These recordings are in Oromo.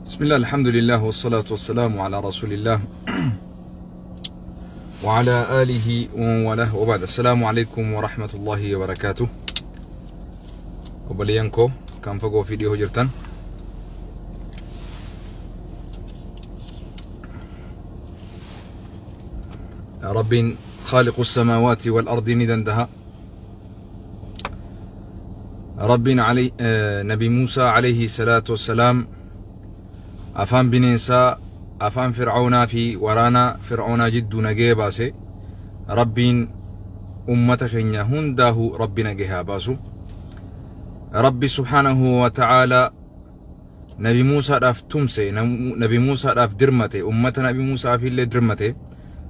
بسم الله الحمد لله والصلاة والسلام على رسول الله وعلى آله ومن وبعد. السلام عليكم ورحمة الله وبركاته. Obboleeyyan koo kan fagoo fi dhiyoo jirtan, Rabbiin خالق السماوات والأرض ni dandaha. Rabbiin علي نبي موسى عليه الصلاة والسلام afaan bineensaa, afaan fir'aawnaa fi waraana fir'aawnaa jidduu nagee baase. Rabbiin ummata keenya hundaahu Rabbi nagee haa baasu. Rabbi subhaanahu wa ta'aalaa Nabi Muusaadhaaf tumse, Nabi Muusaadhaaf dirmate, ummata Nabi Muusaaf illee dirmate.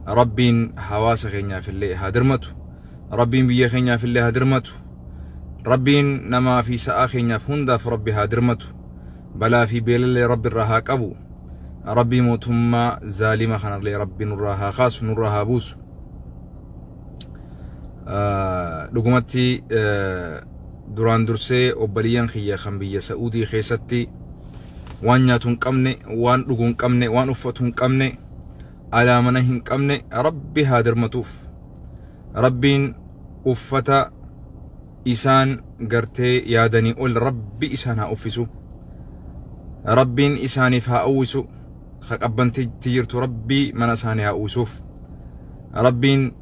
Rabbiin hawaasa keenyaaf illee haa dirmatu. Rabbiin biyya keenyaaf illee haa dirmatu. Rabbiin namaa fi sa'aa keenyaaf hundaaf Rabbi haa dirmatu. Balaa fi beelallee Rabbi irraa haa qabu. Rabbii mootummaa zaalima kanallee Rabbi nurraa haa kaasu, nurraa haa buusu. Dhugumatti duraan dursee obboleeyyan kiyya kan biyya Sa'uudii keessatti waan nyaatu hin qabne, waan dhugu hin qabne, waan uffatu hin qabne, alaa mana hin qabne Rabbi haa dirmatuuf. Rabbiin uffata isaan gartee yaadanii ol Rabbi isaan haa uffisu. Rabbiin isaaniif haa uwwisu. Ka qabbantitti jirtu Rabbi mana isaanii haa uwwisuuf. Rabbiin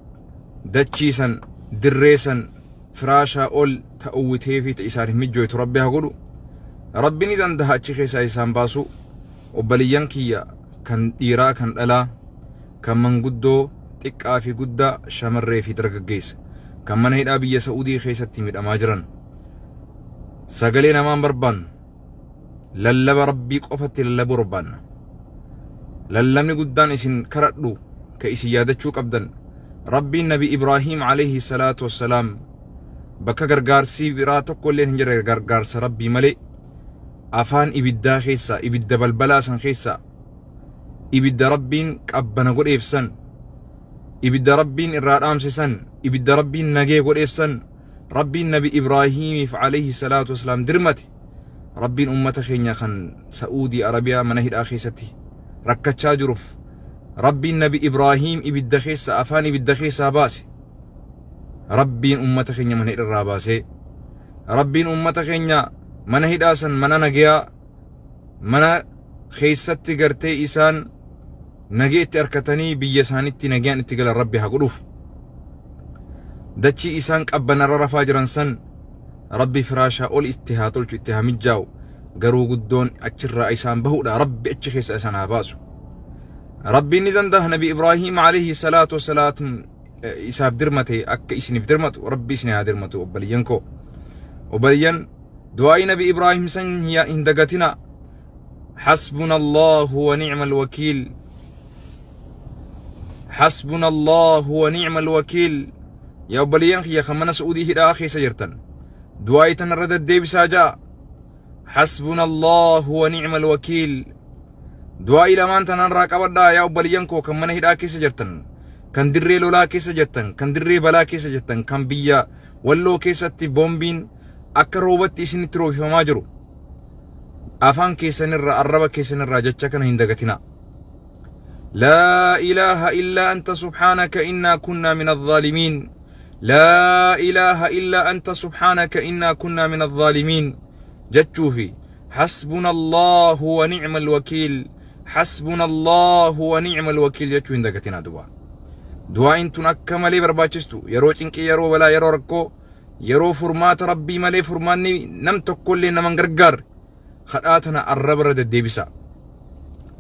dachiisan dirreesan firaashaa ol ta'uwwitee fi isaaniif mijjooytu Rabbi haa godhu. Rabbi ni danda'a achi keessaa isaan baasu. Obboleeyyan kiyya kan dhiiraa kan dhalaa, kan manguddoo xiqqaa fi guddaa, shamarree fi dargaggeessa, kan mana hidhaa biyya Sa'uudii keessatti miidhamaa jiran, sagalee namaan barbaannu, lallaba Rabbii qofatti lallabuu barbaanna. Lallabni guddaan isin karadhu ka isin yaadachuu qabdan, Rabbiin Nabi Ibrahiim alayhi salaatu wassalaam bakka gargaarsii biraa tokko illee hin jirre gargaarsa Rabbii malee afaan ibiddaa keessa, ibidda balbalaa san keessa, ibidda Rabbiin qabbana godheef san, ibidda Rabbiin irraa dhaamse san, ibidda Rabbiin nagee godheef san, Rabbiin Nabi Ibraahiimiif alayhi salaatu wassalaam dirmate. Rabbiin ummata keenya kan Sa'uudii Arabiyaa mana hidhaa keessatti rakkachaa jiruuf Rabbiin Nabi Ibraahiim ibidda keessa, afaan ibidda keessaa baase. Rabbiin ummata keenya mana hidhaa baasee, Rabbiin ummata keenya mana hidhaa san mana nagayaa, mana keessatti gartee isaan nagee itti harkatanii biyya isaanitti nagayaan itti galan Rabbi haa godhuuf. Dachii isaan qabbanarra rafaa jiran san Rabbi firaashaa ol itti haa tolchu, itti haa mijjaa'u. Garuu guddoon achirraa isaan bahuudha. Rabbi achi keessa isaan haa baasu. Rabbiin ni danda'a. Nabi Ibraahiim alayhi salaatu wassalaam isaaf dirmate akka isiniif dirmatu Rabbi isin haa dirmatu. Obboleeyyan koo, obboleeyyan, du'aa'ii Nabi Ibraahiim san hin dagatina. حسبنا الله ونعم الوكيل، حسبنا الله ونعم الوكيل. Yaa obboleeyyan kiyya kan mana Sa'uudii hidhaa keessa jirtan, du'aa'ii tanarra deddeebisaa ja'a. حسبنا الله ونعم الوكيل. Du'aa'ii lamaan tanarraa qabadhaa yaa obboleeyyan koo kan mana hidhaa keessa jirtan, kan dirree lolaa keessa jirtan, kan dirree balaa keessa jirtan, kan biyya Walloo keessatti boombiin akka roobatti isinitti roobifamaa jiru. Afaan keessanirraa, arraba keessanirraa jecha kana hin dagatina. لا إله إلا أنت سبحانك إنا كنا من الظالمين. لا إله إلا أنت سبحانك إنا كنا من الظالمين jechuu fi حسبنا الله ونعم الوكيل، حسبنا الله ونعم الوكيل jechuu hin dagatina. Du'a du'aa'iin tun akka malee barbaachistu yeroo cinqii, yeroo balaa, yeroo rakkoo, yeroo furmaata Rabbii malee furmaanni nam tokkollee naman gargaarre kadhaa tana arraba irra deddeebisa.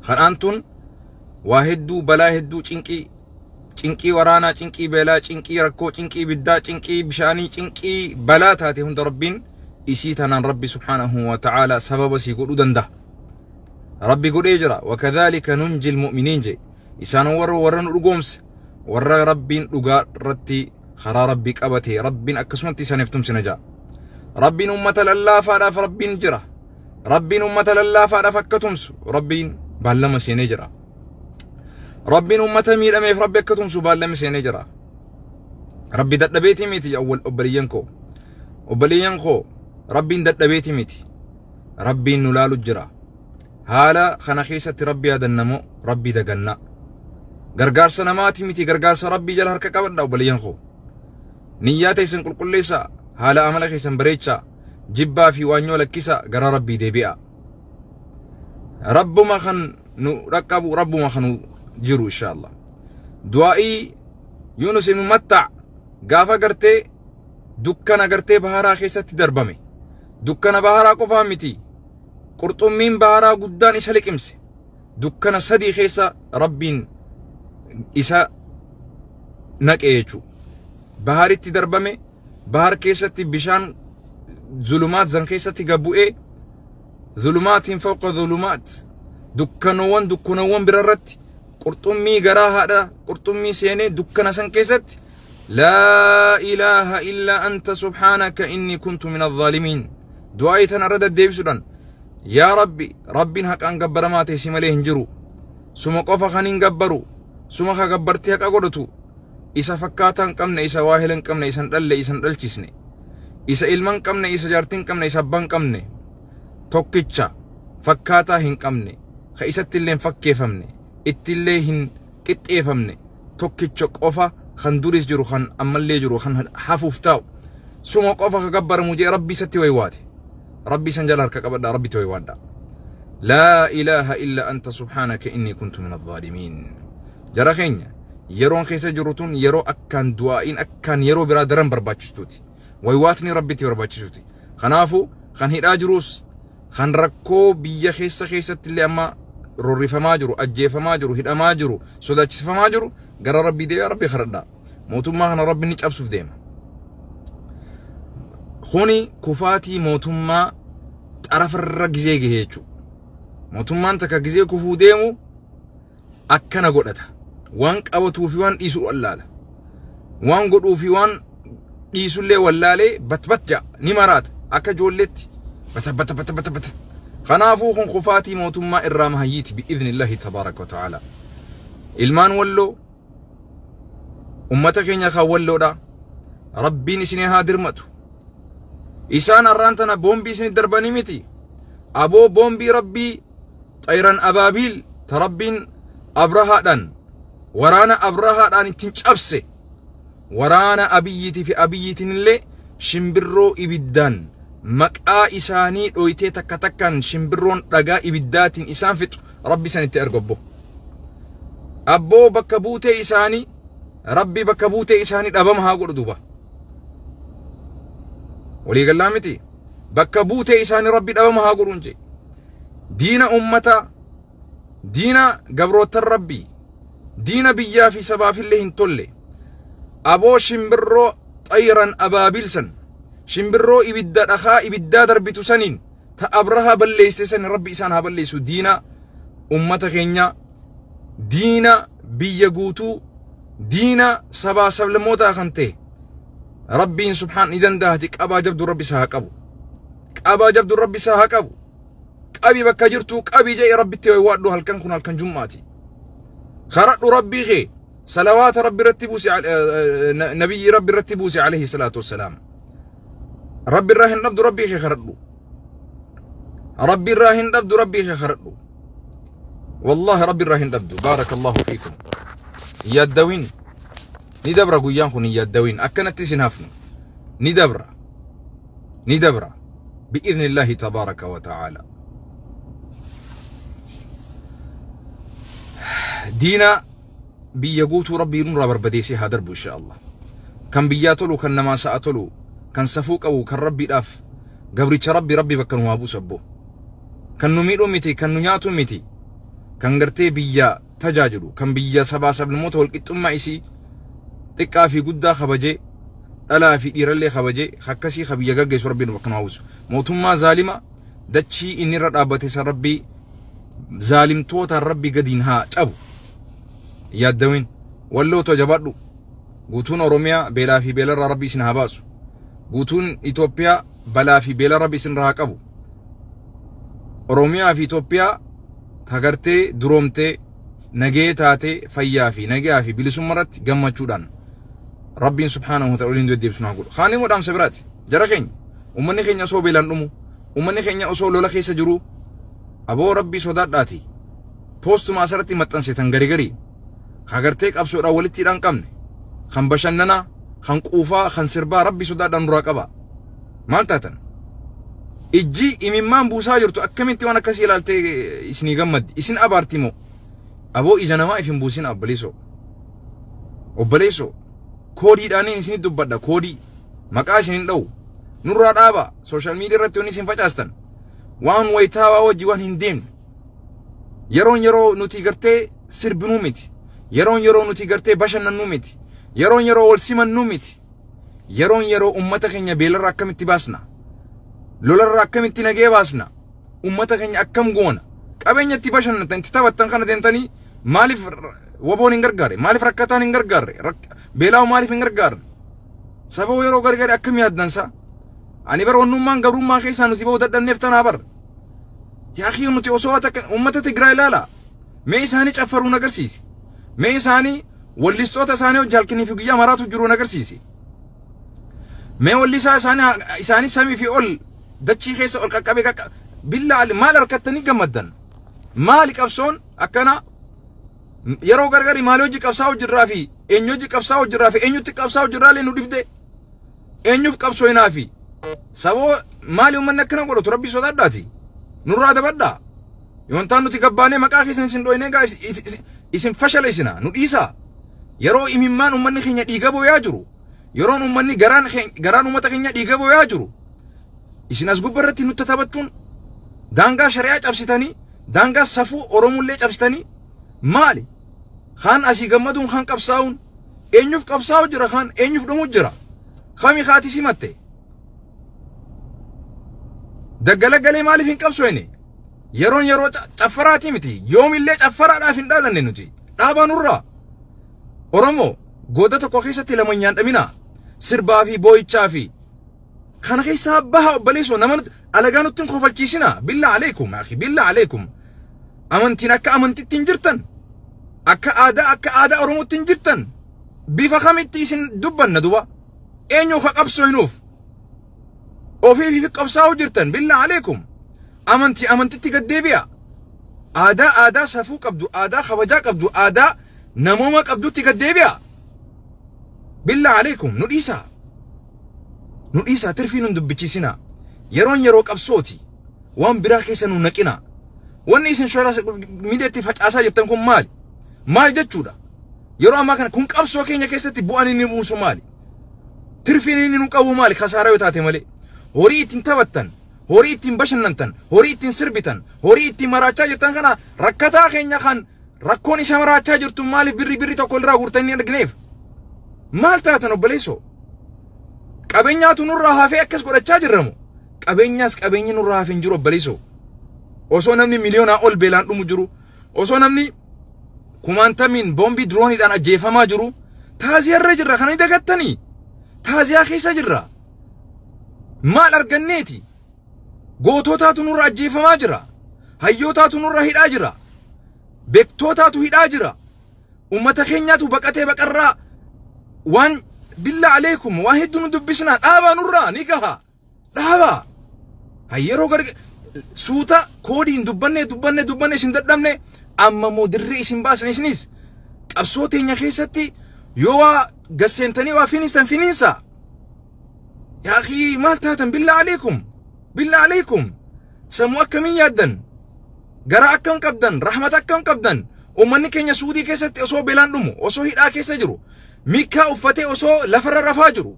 Kadhaan tun waa hedduu, balaa hedduu, cinqii, cinqii waraanaa, cinqii beelaa, cinqii rakkoo, cinqii ibiddaa, cinqii bishaanii, cinqii balaa taate hunda Rabbiin isii tanaan Rabbi subhaanahu wa ta'aalaa sababa sii godhuu danda'a. Rabbi godhee jira. وكذلك ننجي المؤمنين je. Isaan warra nu dhugoomse, warra Rabbiin dhugaa irratti karaa Rabbii qabate, Rabbiin akkasumatti isaaniif tumsina ja'a. Rabbiin ummata lallaafaadhaaf Rabbiin jira. Rabbiin ummata lallaafaadhaaf akka tumsu Rabbiin baallama seenee jira. Rabbiin ummata miidhameef Rabbi akka tumsu baallama seenee jira. Rabbi dadhabeetii miti awwal obboleeyyan koo. Obboleeyyan koo, Rabbiin dadhabeetii miti. Rabbiin nu laalu jira. Haala kana keessatti Rabbi yaadannamoo Rabbi daganna. Gargaarsa namaati miti, gargaarsa Rabbii jala harka qabadha obboleeyyan koo. Niyyaa teessan qulqulleessaa, haala amala keessan bareechaa, jibbaa fi waanyoo lakkisaa, gara Rabbii deebi'a. Rabbuma kan nu dhaqqabu, Rabbuma kan nu jiru inshaallah. Du'aa'ii Yunus ibn Matta gaafa gartee dukkana gartee baharaa keessatti darbame. Dukkana baharaa qofaa miti. Qurxummiin baharaa guddaan isa liqimse. Dukkana sadii keessa Rabbiin isa naqe jechuudha. Baharitti darbame, bahar keessatti bishaan zulumaat zan keessatti gabbu'ee, zulumaatiin fawqa zulumaat, dukkanowwan dukkanowwan birarratti qurxummii garaa haadha qurxummii seenee dukkana san keessatti laa ilaaha illaa anta subhaanaka inni kuntu min azzaalimiin. Du'aa'ii tana irra deddeebisuudhaan, yaa Rabbi, Rabbiin haqaan gabbaramaa ta'e si malee hin jiru, suma qofa kan hin gabbaru, suma ka gabbartii haqa godhatu, isa fakkaataa hin qabne, isa waahila hin qabne, isa hin dhalle, isa hin dhalchisne, isa ilma hin qabne, isa jaartii hin qabne, isa abbaa hin qabne, tokkicha fakkaataa hin qabne, ka isatti illee hin fakkeeffamne, itti illee hin qixxeeffamne, tokkicha qofa kan duris jiru, kan ammallee jiru, kan hafuuf taa'u, suma qofa ka gabbaramu jee Rabbi isatti waywaate. Rabbi isan jala harka qabadha, Rabbitti waywaadha. Laa ilaaha illa anta subhaanaka inni kuntu min azzaalimiin. Jara keenya, yeroon keessa jiru tun yeroo akkaan du'aa'iin akkaan yeroo biraa daran barbaachistuuti. Waywaatni Rabbitti barbaachisuuti. Kanaafuu kan hidhaa jirus, kan rakkoo biyya keessa keessatti illee amma rorrifamaa jiru, ajjeefamaa jiru, hidhamaa jiru, sodaachisifamaa jiru, gara Rabbii deebi'aa, Rabbii kadhadhaa. Mootummaa kana Rabbi ni cabsuuf deema. Kuni kufaatii mootummaa xarafarra gizee gahe jechuudha. Mootummaan takka gizee kufuu deemu akkana godhata. Waan qabatuu fi waan dhiisu wallaala. Waan godhuu fi waan dhiisullee wallaalee batbat ja'a, ni maraata akka ijoolleetti bata bata bata bata bata. Kanaafuu kun kufaatii mootummaa irraa mahayyiiti bi'idhnillahi tabaaraka wa ta'ala. Ilmaan Walloo, ummata keenya kan Walloodha. Rabbiin isinii haa dirmatu. Isaan har'aan tana boombii isinii darbanii miti. Aboo, boombii Rabbii xayran abaabiil ta Rabbiin Abrahaadhaan, waraana Abrahaadhaan ittiin cabse, waraana Abiyyiitii fi Abiyyiitiin illee shimbirroo ibiddaan maqaa isaanii dhoytee takka takkaan shimbirroon dhagaa ibiddaatiin isaan fixu Rabbi san itti erga. Obbo abboo, bakka buutee isaanii Rabbi bakka buutee isaanii dhabama haa godhu. Duuba waliigallaa miti, bakka buutee isaanii Rabbi dhabama haa godhuun jee. Diina ummata, diina gabrootan Rabbii, diina biyyaa fi sabaafillee hin tolle, aboo shimbirroo xayran abaabiil san, shimbirroo ibidda dhakaa ibiddaa darbitu saniin ta Abrahaa balleessite san Rabbi isaan haa balleessu. Diina ummata keenya, diina biyya guutuu, diina sabaa sablammootaa kan ta'e Rabbiin subhaan ni danda'ati. Qabaa jabdu Rabbi isaa haa qabu, qabaa jabdu Rabbi isaa haa qabu. Qabi, bakka jirtuu qabi jee Rabbitti waadhu. Halkan kun halkan jummaati, karadhu Rabbii kee, salawaata Rabbi irratti buusi, nabiyyi Rabbi irratti buusi alayhi salaatu wassalaam. Rabbi irraa hin dhabdu, Rabbii kee karadhu. Rabbi irraa hin dhabdu, Rabbii kee karadhu. Wallahi Rabbi irraa hin dhabdu. Baarakallahu fiikum. Yaaddawin, ni dabra guyyaan kun, hin yaaddawin. Akkanatti isin hafnu, ni dabra, ni dabra bi'idhni Illaahi tabaaraka wa ta'aala. Diina biyya guutuu Rabbii nurraa barbadeessee haa darbu insha Allah. Kan biyyaa tolu, kan namaa sa'a tolu, kan safuu qabu, kan Rabbiidhaaf gabricha Rabbi, Rabbi bakka nu haa buusu abboo. Kan nu miidhuu miti, kan nu nyaatu miti, kan gartee biyya tajaajilu, kan biyya sabaa sablammoota walqixxummaa isii xiqqaa fi guddaa kabajee, dhalaa fi dhiirallee kabajee, akkasii ka biyya gaggeessu Rabbi nu bakka nu haa buusu. Mootummaa zaalima dachii inni irra dhaabbate san Rabbi zaalimtootaan Rabbi gadiin haa cabu. Yaaddawin, Walloota, jabaadhu. Guutuun Oromiyaa beelaa fi beelarraa Rabbi isin haa baasu. Guutuun Itoophiyaa balaa fi beela Rabbi isin irraa haa qabu. Oromiyaa fi Itoophiyaa tagartee duroomtee nagee taatee fayyaa fi nagaa fi bilisummaa irratti gammachuudhaan Rabbiin subhaanahu wa ta'ala waliin deddeebisu haa godhu. Kaan immoo dhaamsa biraati. Jara keenya, uummanni keenya osoo beelaan dhumu, uummanni keenya osoo lola keessa jiru, Aboo rabbii sodaadhaati. Poostuma asirratti maxxansitan gari gari. Ka gartee qabsoodhaan walitti hidhaan qabne. Kan bashannanaa, kan quufaa, kan sirbaa rabbii sodaadhaan duraa qaba. Maal taatan? Ijji imimmaan buusaa jirtu akkamitti waan akkasii ilaaltee isinii gammaddi? Isin abaarti moo? Aboo ija namaa if hin buusin obboleessoo. Obboleessoo koodiidhaaniin isinit dubbadha koodii. Maqaa isin hin dha'u. Nurraa dhaaba social media irratti wanni isin facaastan. Waan wayitaawaa wajji waan hin deemne. Yeroon yeroo nuti gartee sirbinuu miti. Yeroon yeroo nuti gartee bashannannuu miti. Yeroon yeroo wal simannuu miti. Yeroon yeroo ummata keenya beelarra akkamitti baasna? Lolarra akkamitti nagee baasna? Ummata keenya akkam goona? Qabeenya itti bashannantan itti taphattan kana deemtanii maaliif waboon hin gargaarre? Maaliif rakkataan hin gargaarre? Beelaa'u maaliif hin gargaarre? Saba yeroo gargaare akkam yaaddansa? Ani bar wannummaan gabrummaa keessaa nuti ba'uu dadhabneef tanaa bar. Yaa akhi nuti osoo takka ummata Tigraay ilaala. Mee isaanii caffaruun agarsiisi. Mee isaanii wallistoota isaanii hojii halkanii fi guyyaa maraatu jiruun agarsiisi. Mee wallisaa isaanii samii fi ol dachii keessa ol qaqqabee qaqqa billaa maal harkattanii gammaddan? Maali qabsoon akkana yeroo gargari maali hojii qabsaa'u jirraa fi eenyu hojii qabsaa'u jirraa fi eenyutti qabsaa'u jirraa illee nu dhibde eenyuuf qabsoo hinaafi saboo maali uummanni akkana godhatu rabbii sodaadhaati nurraa dabadhaa yoontaan nuti gabbaanee maqaa keessan isin dhoynee gaa isin fashala isina nu dhiisaa yeroo imimmaan uummanni keenya dhiiga booyaa jiru yeroon uummanni garaan garaan uummata keenya dhiiga booyaa jiru isin as gubba irratti nutti taphachuun daangaa shari'aa cabsitanii daangaa safuu Oromollee cabsitanii maali? Kaan asii gammaduun kaan qabsaa'uun eenyuuf qabsaa'u jira kaan eenyuuf dhumu jira kami kaati simatte daggala galee maaliif hin qabsoine? Yeroon yeroo caffaraatii miti yoomillee caffaraadhaaf hin dhaalanne nuti dhaabaa nurraa. Oromoo gooda tokko keessatti lama nyaandhamina sirbaa fi boo'ichaa fi kana keessaa baha obboleessoo nama alagaa nutti hin kofalchiisina billaa aleekum akhi billaa aleekum. Amantiin akka amantitti hin jirtan akka aadaa Oromootti hin jirtan bifa kamitti isin dubbanna duba eenyu ka qabsoo hinuuf ofii fi qabsaa'u jirtan billaa aleekum. Amantii amantitti gad deebi'a. Aadaa aadaa safuu qabdu aadaa kabajaa qabdu aadaa namooma qabdutti gad deebi'a. Billaa aleekum nu dhiisaa. Nu dhiisaa tirfii nun dubbichiisina. Yeroon yeroo qabsooti waan biraa keessa nu naqina. Wanni isin social miidiyaatti facaasaa jirtan kun maali? Maal jechuudha? Yeroo ammaa kana kun qabsoo keenya keessatti bu'aan inni buusu maali? Tirfiin inni nu qabu maali? Kasaaraa yoo taate malee. Horii ittiin taphattan, horii ittiin bashannantan, horii ittiin sirbitan, horii ittiin maraachaa jirtan kana rakkataa keenya kan rakkoon isa maraachaa jirtu maaliif birri birri tokko irraa guurtanii hin argineef? Maal taatan obboleessoo? Qabeenyaatu nurraa hafee akkas godhachaa jirramu. Qabeenyaas qabeenyi nurraa hafee hin jiru obboleessoo. Osoo namni miliyoonaa ol beelaan dhumu jiru, osoo namni kumaantamiin boombii dirooniidhaan ajjeefamaa jiru, taaziyaa irra jirra kana dagattanii? Taaziyaa keessa jirra. Maal arganneeti? Goototaatu nurra ajjeefamaa jira. Hayyootaatu nurra hidhaa jira. Beektootaatu hidhaa jira. Uummata keenyaatu baqatee baqarraa waan billaa aleekum waan hedduu nu dubbisnaa dhaabaa nurraa ni gaha. Dhaabaa. Yeroo gargar suuta koodiin dubbanne dubbanne dubbanne isin dadhabne amma immoo dirree isin baasan isinis qabsoo teenya keessatti yoo waa gasseentanii waa finiistan finiinsa. Yaa akhi maal taatan billaa aleekum billaa aleekum sammuu akkamiin yaaddan garaa akkam qabdan rahmata akkam qabdan uummanni keenya Suudii keessatti osoo beelaan dhumu osoo hidhaa keessa jiru miikkaa uffatee osoo lafarra rafaa jiru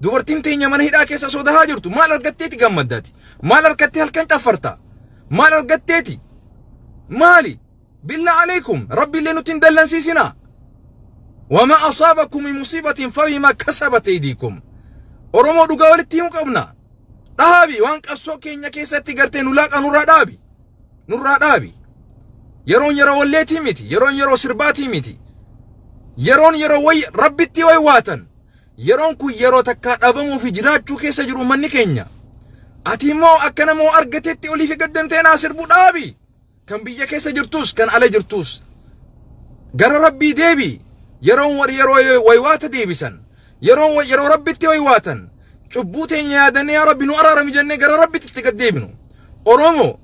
dubartiin teenya mana hidhaa keessa osoo dahaa jirtu maal argatteeti gammaddaati maal argattee halkan caffarta maal argatteeti maali billaa aleekum rabbi illee nutti hin dallansiisinaa. Wama asaabakum min musiibatin fabimaa kasabat aydiikum. Oromoo dhugaa walitti himuu qabna. Dhaabi waan qabsoo keenya keessatti gartee nu laaqa nurraa dhaabi. Nurraa dhaabi. Yeroon yeroo walleetii miti. Yeroon yeroo sirbaatii miti. Yeroon yeroo way rabbitti way waatan. Yeroon kun yeroo takkaa dhabamuu fi jiraachuu keessa jiru uummanni keenya. Ati immoo akka namoo argatetti olii fi gaddamtee naa sirbuu dhaabi. Kan biyya keessa jirtus kan ala jirtus. Gara rabbii deebi. Yeroon yeroo waywaata deebisan. Yeroon yeroo rabbitti waywaatan. Cubbuu teenya yaadannee yaa rabbi nu araarami jennee gara rabbitti itti gad deebinu. Oromoo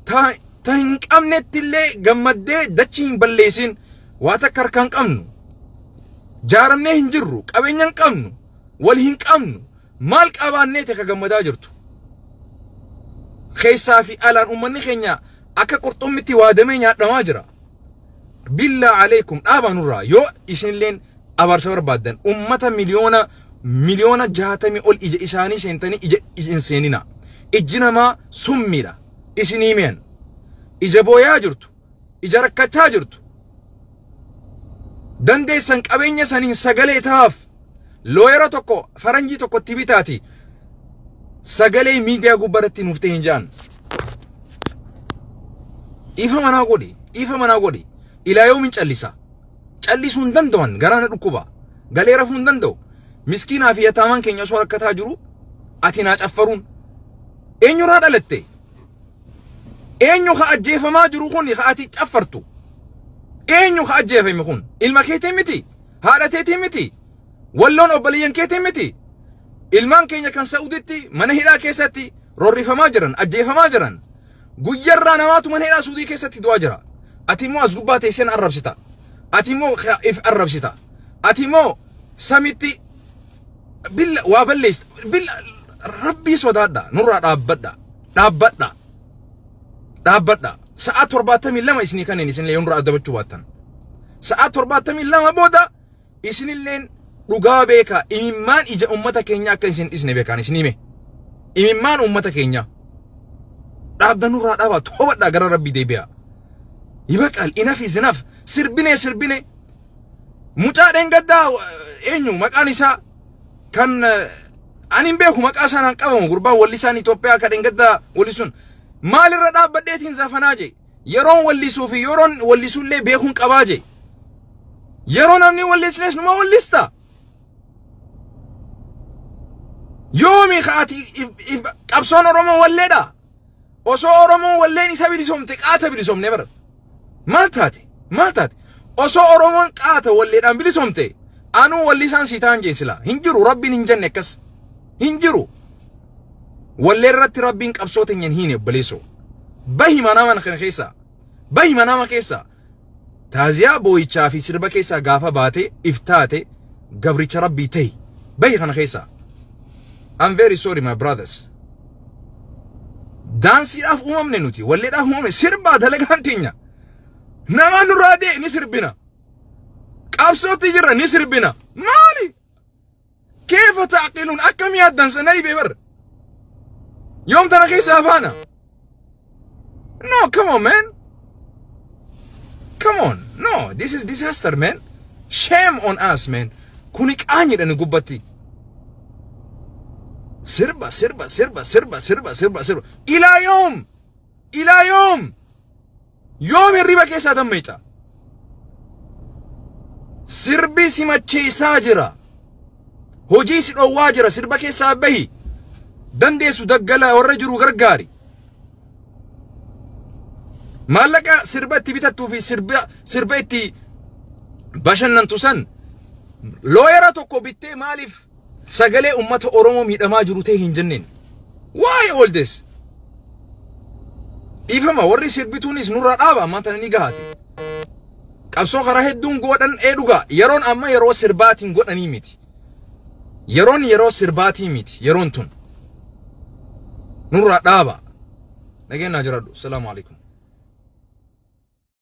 ta Ta hin qabnetti illee gammaddee dachii hin balleessin. Waa takka harkaa hin qabnu. Jaaramnee hin jirru. Qabeenya hin qabnu. Wal hin qabnu. Maal qabaannee ta'e ka gammadaa jirtu? Keessaa fi alaan uummanni keenya akka qurxummitti waadamee nyaadhamaa jira. Billaa aleekum, dhaabaa nurraa. Yoo isinilleen abaarsa barbaaddan, ummata 60,000,000 ol ija isaanii seentanii ija hin seenina. Ijji namaa summiidha. Isinii mi'an. Ija booyaa jirtu. Ija rakkachaa jirtu. Dandeessan qabeenya saniin sagalee tahaaf. Lawyer tokko, faranjii tokkotti bitaati. Sagalee miidiyaa gubbaarratti nuuf ta'e hin ja'an. Ifa manaa godhi. Ifa manaa godhi. Ilaa yoomiin callisa? Callisuu hin danda'an, garaana dhukkuba. Galee rafuu hin danda'u. Miskiinaa fi yataamaan keenya osoo rakkataa jiru ati naa caffaruun. Eenyurraa dhalatte? Eenyu ka ajjeefamaa jiru kun ka ati caffartu? Eenyu ka ajjeefame kun? Ilma keetii miti? Haadha teetii miti? Walloon obboleeyyan keetii miti? Ilmaan keenya kan Saa'uditti mana hidhaa keessatti rorrifamaa jiran, ajjeefamaa jiran. Guyyarraa namaatu mana hidhaa Suudii keessatti du'aa jira. Ati immoo as gubbaa teessee arrabsita. Ati immoo if arrabsita. Ati immoo samitti billa waa balleessita. Billa rabbii sodaadha. Nurraa dhaabbadha. Dhaabbadha. Dhaabbadha. Sa'a 72 isinii kanneen isinillee nurraa addabachuu baattan. Sa'a 72 booda isinilleen dhugaa beekaa, imimmaan ija ummata keenyaa akka isin dhisne beekaan isinii hime. Imimmaan ummata keenyaa. Dhaabda, nurraa dhaabaa, toobadhaa, gara rabbii deebi'a. Yibaqal, enough is enough. Sirbine sirbine. Mucaa dheengaddaa eenyu maqaan isaa kan ani hin beeku, maqaa isaan hin qabamu, gurbaan wallisaan Itoophiyaa kan dheengaddaa wallisuun maalirra dhaabbadheetiin zafanaa jee, yeroon wallisuu fi yeroon wallisuullee beekuun qabaa jee. Yeroo namni wallisnes numa wallista. Yoomi ati qabsoon Oromoo walleedha? Osoo Oromoon walleen isa bilisoomte qaata bilisoomne bara. Maal taate? Maal taate? Osoo Oromoon qaata walleedhaan bilisoomte anuu wallisaan sii ta'an jee sila. Hin jiru, rabbiin hin jenne akkas. Hin jiru. Wallee irratti rabbiin qabsoo teenya hin hiine, obboleessoo. Bahi manaa kana keessa. Bahi manaa keessa. Taaziyaa boo'ichaa fi sirba keessaa gaafa baate iftaate gabricha rabbii tahi. Bahi kana keessa. I'm very sorry, my brothers. Daansiidhaaf uumamne nuti, walleedhaaf uumamne, sirbaa dalagaan teenya. Nama nurraa dee ni sirbina. Qabsootti jirra, ni sirbina. Maali? Keefa taaqiluun akkam yaaddan sana dhibee bar. Yoom tana keessaa baana? No, come on, man. Come on. No, this is disaster, man. Shame on us, man. Kuni qaanyidha ni gubbatti. Sirba, sirba, sirba, sirba, sirba, sirba, sirba. Ilaa yoom? Ilaa yoom? Yoom hirriba keessaa dammeexa? Sirbi si macheessaa jira. Hojii si dhowwaa jira. Sirba keessaa bahi. Dandeessu daggala warra jiru gargaari. Maallaqa sirba itti bitattuu fi sirba itti bashannantu san lawyer tokko bittee maaliif sagalee ummata Oromoo miidhamaa jiru ta'e hin jenneen? Why all this? Dhiifama, warri sirbituunis nurraa dhaaba, ammaan tana ni gahaati. Qabsoo karaa hedduun godhan ee dhugaa, yeroon amma yeroo sirbaatiin godhanii miti. Yeroon yeroo sirbaatii miti yeroon tun. Nurraa dhaaba. Nageenyaa jiraadhu. Salaamu alaikum.